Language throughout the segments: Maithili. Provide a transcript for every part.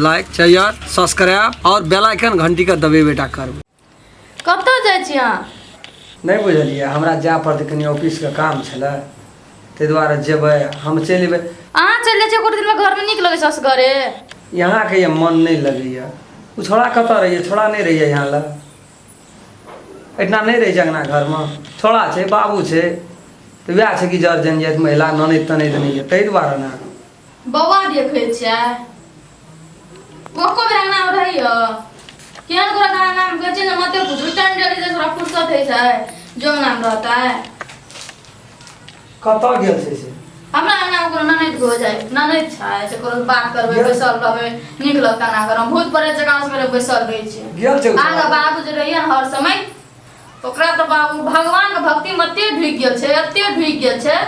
लाइक शेयर सब्सक्राइब और बेल आइकन घंटी के दबेबेटा करबै। कतऽ जाइ छी अहाँ? नहि बुझलियै, हमरा जाय पड़तै, कनि ऑफिसके काम छलै, ताहि दुआरे जेबै हम, चलि एबै। अहाँ चलि जाइ छी एको दिनमे घरमे नीक लगै छै असगरे? यहाँके ये मन नहि लगैए। ओ छोड़ा कतऽ रहैए? छोड़ा नहि रहैए यहाँ लग, एहिठिना नहि रहै छै। अङ्गना घरमे छोड़ा छै, बाबू छै, तऽ वएह छै कि जर जन जाइत महिला ननैद तनैद नहि यऽ, ताहि दुआरे ने। बौआ देखै छियै, एको बेर अङ्गनामे रहैए? केहन गोरा अङ्गनामे कहै छै ने, मते पूछू टन डरी जे थोड़ा फुर्सत होइ छै जो अङ्गनामे रहतै। कतऽ गेल छै से? हमरा अङ्गनामे कोनो ननैद हो जाइ, ननैद छै से कोनो बात करबै, बैसल रहबै, नीक लगतै अङ्गना घरमे? भूत प्रेत जकाँ असगरे बैसल रहै छै। गेल छै ओ? अहाँके बाबू जे रहैए ने हर समय, ओकरा तऽ बाबू भगवानके भक्तिमे एते ढुकि गेल छै, एते ढुकि गेल छै,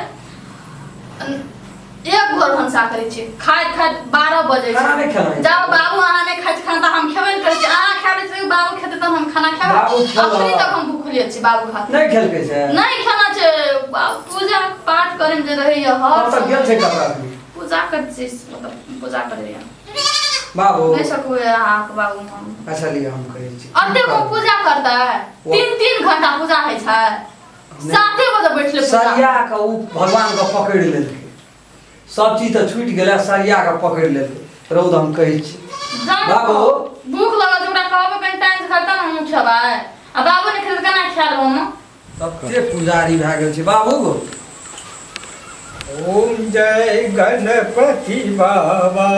एक भोर भनसा करै छी, खाइत खाइत 12 बजै खाना छै। नहि खेलहुँ। जाउ बाबू, अहाँ नहि खाइ छी खाना तऽ हम खेबे नहि करै छी। अहाँ खा लै छी, बाबू खेतै तहन हम खाना खेबै। बाबू खेलक। अखनी तक हम भूखले छी बाबू खातिर। नहि खेलकै से? नहि खाना छै बाबू, पूजा पाठ करै मे जे रहैया हर कतऽ गेल छै, कतऽ अखनी? पूजा करै छी, मतलब पूजा करैया। बाबू नहि सकबै अहाँके बाबू हम। अच्छा लिअ, हम कहै छी। अते को पूजा करतै? 3-3 घंटा पूजा होइ छै, 7 बजे बैठले पूजा। सरिया के ओ भगवान के पकड़ि लेलकै, सब चीज तऽ छूटि गेलै, सरिया के पकड़ि लेलकै। रौद हम कहै छी। जान। बाबू। भूख लगल छै, ओकरा कहबै कनि टाइम से खेतै ने, हमहूँ खेबै। आ बाबू नहि खेतै तऽ केना खा लेबै हम? तते पुजारी भए गेल छै बाबू गो। ओम जय गणपति बाबा,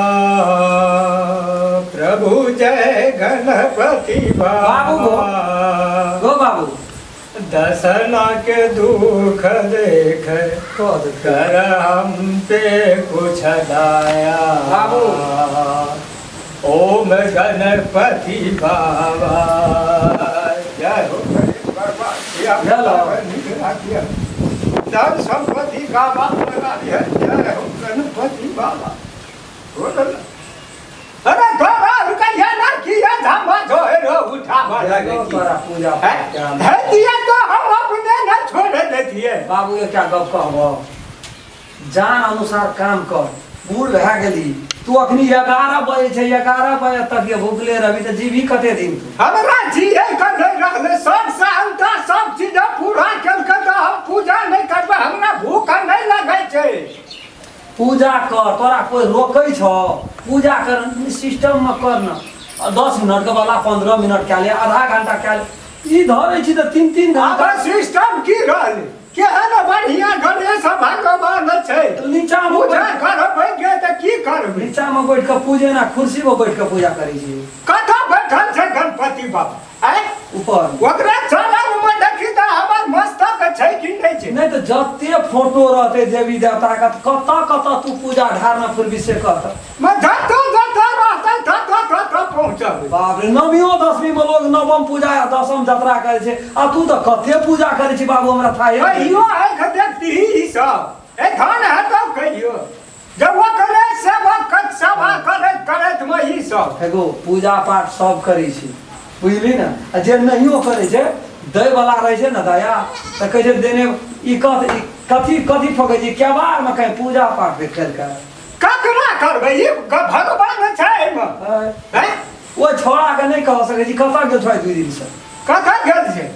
प्रभु जय गणपति बाबू गो। बाबा। गो बाबू। दसना के दुख देख कह देतै। कर हम पे कुछ दया। बाबू। ओम गणपति बाबा जय हो। गणेश भगवान किया भेल? राखिए, धन संपत्ति का बाप लगा दिया। जय हो गणपति बाबा। बोलो ना। अरे तोरा रुकैया ना किया धामा जो है रो उठावा लगे की। तोरा पूजा हैं? पाठ के हम- है दिया तो हम अपने न छोड़ देतिए। बाबू, एकटा गप कहबो, जान अनुसार काम कर। बूढ़ भए गेली तू, अखनी 11 बजे छै, 11 बजे तक ये भूखले रहबी तऽ जीबी कते दिन तू? हमरा जिए के नहीं रहले, सब सहनता सब चीज पूरा केलकै तऽ हम पूजा नहि करबै? हमरा भूख नहि लगै छै। पूजा कर, तोरा कोई रोकै छौ? पूजा कर, सिस्टम में कर न। 10 मिनट के बदला 15 मिनट कए ले, आधा घंटा कए ले। ई धरै छी तऽ 3-3 आब घंटा। सिस्टम की रहलै? केहन बढ़िया गणेश भगवान छै। नीचा मे पूजा करबै के तऽ की करबै? नीचा में बैठ के पूजे ना, कुर्सी में बैठ के पूजा करै छी। कतऽ बैठल छै गणपति बाबा आँय? ऊपर। ओकरा चरण मे देखी तऽ हमर मस्तक छै कि नहि छै? नहि तऽ जते फोटो रहतै देवी देवता के, कतऽ कतऽ तू पूजा ढारने फिरबी से कह। मैं जतऽ जतऽ रहतै ततऽ ततऽ पहुँचबै। बाप रे, नवमियो दसमी में लोग नवम पूजा या दसम जतरा करै छै आ तू तऽ कते पूजा करै छी बाबू, हमरा थाहे नहि। कहियो आँखि देखती ई सब ए धन हेतौ कहियो जब ओकरे सेवा कर सेवा करैत करैत मे ई सब। एगो पूजा पाठ सब करै छी, बुझली ने? आ जे नहियो करै छै, दै वाला रहै छै ने दया, तऽ कहै छै देने। ई कथ ई कथी कथी ठोकै छी केबाड़मे? कहीं पूजा पाठ भी केलकै? ककरा करबै? ई भगवान छै एहिमे। हैं? ओ छोड़ा के नहि कह सकै छी कतऽ गेल छौ 2 दिन से। कतऽ गेल छै?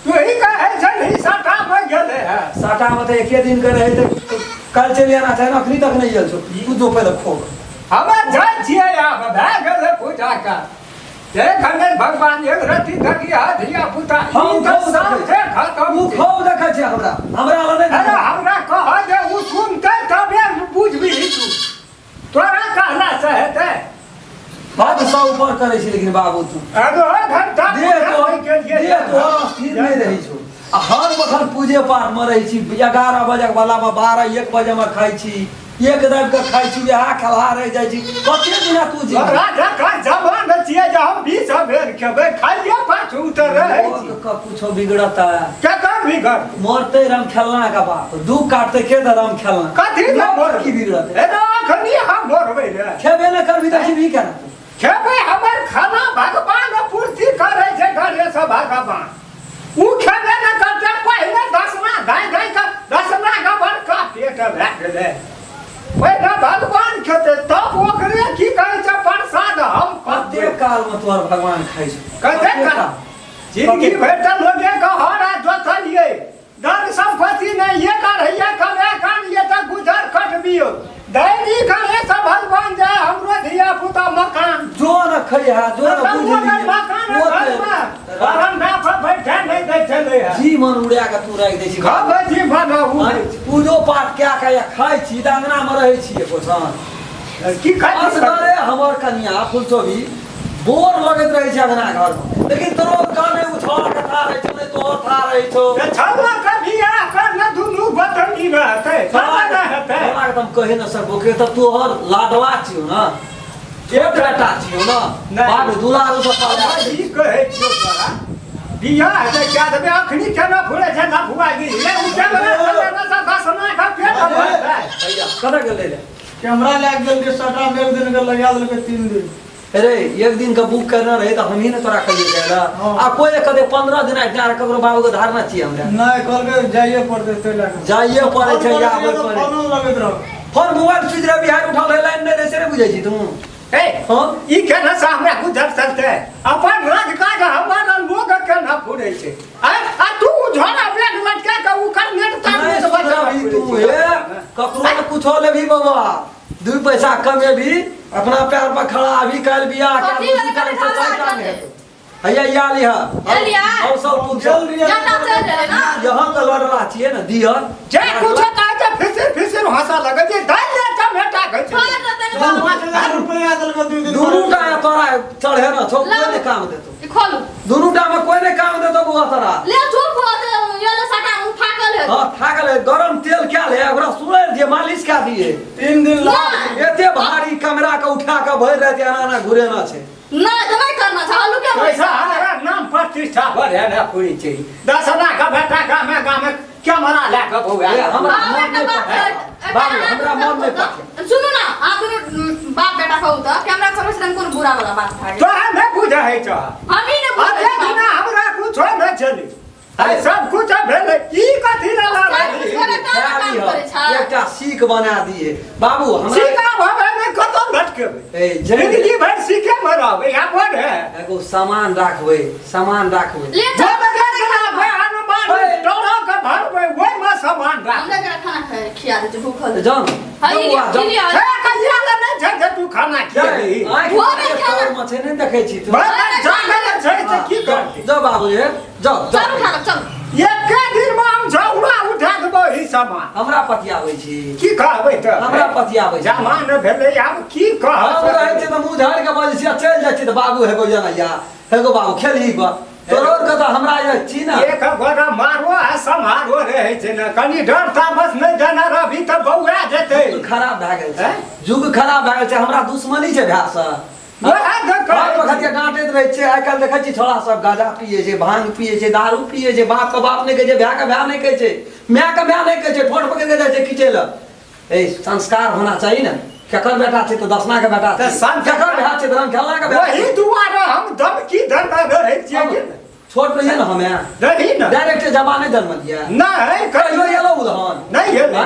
तू ही कहै छलही साटामे गेलै है। साटामे तऽ एके दिन के रहै, तऽ काल्हि चलि आना चाही ने, अखनी तक नहि गेल छौ। तू जो पहिले खोग। हमे जाइ छियै, आब भए गेलै पूजा का। हे गणेश भगवान, एक रति धकिया धिया पुता। हम ई तऽ खूब देखै साफे खतम ओ छै। खूब देखै छै हमरा, हमरा लग नहि। अरे हमरा कह जे ओ सुनतै तबे बुझबिही तू, तोरा कहला से हेतै? हद सँ ऊपर करै छी लेकिन बाबू तू। आधो घंटा देह पूजा तोहर नहि केलियै। देह तोहर स्थिर नहि रहै छौ आ हर बखन पूजे पाठ मे रहै छी। 11 बजे वाला मे 12 1 बजे मे खाइ छी, एक दाबि कऽ खाइ छी, वएह खेलहा रहि जाइ छी। कते दिना तू जीबी? तोरा जकाँ जवान छियै जे हम 20 बेर खेबै, खाइए पाछू तऽ रहै छी। लोक के कुछो बिगड़ता? केकर बिगड़? मरते राम खेलना के बाप दुख काटते के तऽ राम खेलना। कथी लए लोक मरबै? की बिगड़ते? एना अखनी हम मरबै रे? खेबे नहि करबी तऽ जीबी केना तू? खेबै, हमर खाना भगवान पूर्ति करै छै, गणेश भगवान। उ खेबे नहि करतै। पहिले दसमा गाय गाय के दसमा के बड़का पेट भए गेलै, पहिले भगवान। खेतै तब ओकरे की कहै छै प्रसाद हम कते पते काल में तोहर भगवान खाइ छौ कते काल? जिंदगी भरि तऽ लोगे के हर आ जोतलियै धन संपत्ति नहि ये करैया कमे कान ये तऽ गुजर कटबियो दैनी करे सब भगवान जाय हमरो धिया पुता मकान जो न खैहा जो न बुझली मकान घरमे बरंडा पर बैठे नहि दै छलै हँ जी मन उड़ा के तू राखि दै छी खबै छी बनाउ आँय, पूजो पाठ कए के या खाइ छी तऽ अङ्गनामे रहै छियै पोछन की खाइ छी असगरे हमर कनिया फुलचोभी बोर लगैत रहै छै अंगना घरमे लेकिन तोरो काने उछाल के था रहै छौ नहि तोहर था रहै छौ छौड़ा के बियाह कर ने दुनू बतंगी रहतै छौड़ा नहि हेतै हमरा के तऽ हम कहि नहि सकबो के तऽ तोहर लाडवा छियौ ने छोट बेटा छियौ ने नहि। बाप दुलारू से पाले ई कहै छियौ तोरा बियाह हेतै कए देबै अखनी केना फुरै छै लफुआ गिरी रे उ केना से दसना के पेट भरतै भैया कतऽ गेलै रे कैमरा लए गेल रहियै सटा में एक दिन के लगा देलकै 3 दिन। अरे एक दिन के बुक करना रहे तो हम ही ने तोरा कहिए जाए ला। हाँ। आ कोई कदे 15 दिन आइ जा ककरो बाबू के धारणा छियै हमरा नहि कहलकै जाइए पड़तै ताहि लए कऽ। जाइए पड़ै छै फोन आबै करै पड़ै फोनो लगैत रह। फोन मोबाइल स्विच रहे बिहार उठल रहे लाइन नहि रहे से नहि बुझै छी तू ए हाँ ई केना से हमरा गुजर चलतै अपन राज काज हमर लोग केना फुरै छै आ आ तू झोरा बैग लटका के ओकर नेट तार नहीं से बचा सुधरबही तू हे ककरो ने कुछो लेबही बाबा 2 पैसा कमेबही अपना पैर पर खड़ा अभी काल्हि बियाह कथी कए वाला काल्हि कथा से बात नहीं करतै? हेतौ। हैया या लिह एलिया। और सब कुछ गेल रहियै जटा चलि रहलै ने यहाँ के लड़ला छियै ने दिह जे कुछो कहै छै फिसिर फिसिर हंसा लगै छै दालि ले टमेटा कहै छै छोड़ देतै ने बाबू। 5000 रुपया देलकै 2 दिन दुनू टा तोरा चढ़े न छौ कोई नहि काम देतौ ई खोलू दुनू टा में कोई नहि काम देतौ बौआ तोरा ले चुप हो ते ये ले सटा उ थाकल है हाँ थाकल है गरम तेल क्या ले ओकरा सुलरि दिए मालिश क्या दिए 3 दिन ला नहि एते भारी कमरा के उठा के भरि राति एना एना घुरेना छै नहि तऽ नहि करना छै हल्लू के पैसा हमरा नाम प्रतिष्ठा बढ़े ने पूरी छै दसना के बेटा गामे गामे कैमरा लए कऽ बौआ ए, हमरा बाप मन बेटा नहि बाप पठे बाबू हमरा मन नहि पठे सुनू ना अहाँ दुनू बाप बेटा कहू तऽ कैमरा चलबै छै तऽ कोन बुरा वाला बात भए गेल तोरा नहि बुझै छह हम ही नहि बुझै अते छी दिना हमरा कुछो नहि छलै आइ सब कुछ भेलै ई कथी लए सब लड़ाइ? कुछ करे तब ने काम करै छै एकटा सीख बना दिए बाबू हमरा सीखा भवे नहि कतौ लटकेबै ए जे जिंदगी भरि सीखे मे रहबै यहाँ बड़ है एगो सामान राखबै सामान राखबै ले जो चल बगैर खिलाबै हनुमान टोरो के भरबै ओहिमे सामान राख हमरा जरा खाना खिया दे छै भूखल जान हँ, ई लिअ, ई लिअ। हे कहिया लए नहि छै जे तू खाना खिएबही आँखि वो भी खाना- में छै नहि देखै छी तू बड़ जागल छै तऽ की करतै जाओ बाबू हे जाओ चलू जाओ खाना चलू एके दिन मे हम झौरा उठा देबो ई सामान हमरा पतियाबै छी की कहबै तऽ हमरा पतियाबै छी जमान भेलै आब की कह हम रहै छी तऽ मुँह झाड़ि के बजै छी आ चलि जाइ छी तऽ बाबू हेगो जनैया हेगो बाबू खेलही गो तोरो के तऽ हमरा जे छी ने एक गोरा मारो आ सम्हारो रहै छै ने कनि डर तामस नहि देने रहबी तऽ बौआ जेतै युग खराब भए गेल छै हैं? युग खराब भए गेल छै हमरा दुश्मनी छै भाय से वएह तऽ कहै बाप वखत डांटैत रहै छै आइ काल्हि देखै छी छोड़ा सब गांजा पियै छै भांग पियै छै दारू पियै छै बाप के बाप नहि कहै छै भाय के भाय नहि कहै छै माय के माय नहि कहै छै ठोर पकड़ि के जाइ छै खींचै लए ए संस्कार होना चाही ने केकर बेटा छै तऽ दसना के बेटा तऽ छै संस्कार- केकर भाय छै तऽ रामखेलना के भाय वही छै। दुआरे हम धमकी देने रहै छियै कि नहि? छोट रहियै ने हमे रही ने डायरेक्ट जमा नहि जन्मलियै नहि कहियो कहियो एलहुँ उदहन नहि एलै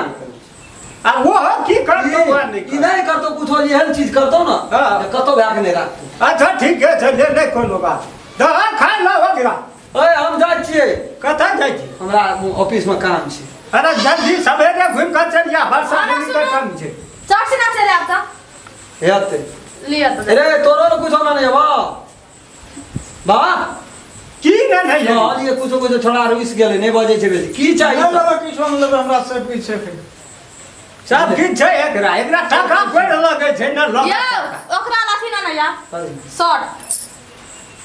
आ वो की करतौ वा नहि ई नहि करतौ कुछो एहन चीज करतौ ने हाँ। जे कतौ भए के नहि राखतौ अच्छा ठीक है छै ले नहि कोनो बात दह खाय लऽ ओकरा ओए हम जाइ छियै कतऽ जाइ छी हमरा ऑफिस में काम छै अरे जल्दी सवेरे घुमि कऽ चलि जा वर्षा अरे बुनी के सुनू। कम छै चट से ना चले आब तऽ हेतै लिअ तऽ अरे तोरो ने कुछो ना नहीं बा बा की ने नहीं है कहलिए कुछो कुछो छोड़ा रुस गेलै नहि बजै छै बेसी की चाही नहि लेबै किछो नहि लेबै हमरा सब किछु छै फेर। सब किछु छै एकरा एकरा टाका पड़ि लगै छै ने लग यौ ओकरा लाथी ना ना या शर्ट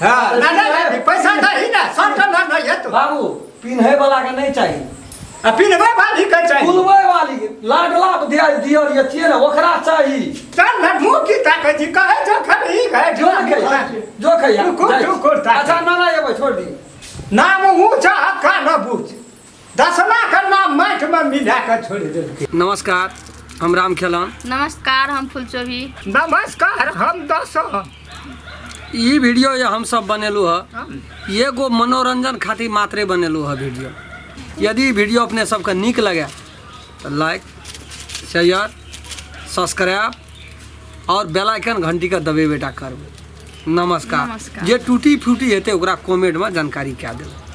हाँ ना ना ना, पैसा दही ना शर्ट ना ना ये तो बाबू पिन्है वाला के नहीं चाही आ पिन्हबै वाली के चाही फुलबै वाली लाडला दिया दियल ये छियै ने ओकरा चाही चल ना मुँह की ताकै छी कहै छौ खाली कहै जो ने खैया जो खैया रुको, रुको, ताकै। अच्छा ना ना एबै छोड़ दी नाम ऊँच हक्का न बूझ दसमा के नाम माटि में मिला के छोड़ि देलकै नमस्कार हम राम खेलन नमस्कार हम फुलचोभी नमस्कार हम दस ई वीडियो ये हम सब बनेलू हँ एगो मनोरंजन खातिर मात्रे बनेलू हँ वीडियो यदि वीडियो अपने सबके नीक लगे तऽ लाइक शेयर सब्सक्राइब आओर बेल आइकन घंटीके दबेबेटा करबै। नमस्कार। नमस्कार। जे टूटी फूटी हेतै ओकरा कमेंटमे जानकारी कए देबै।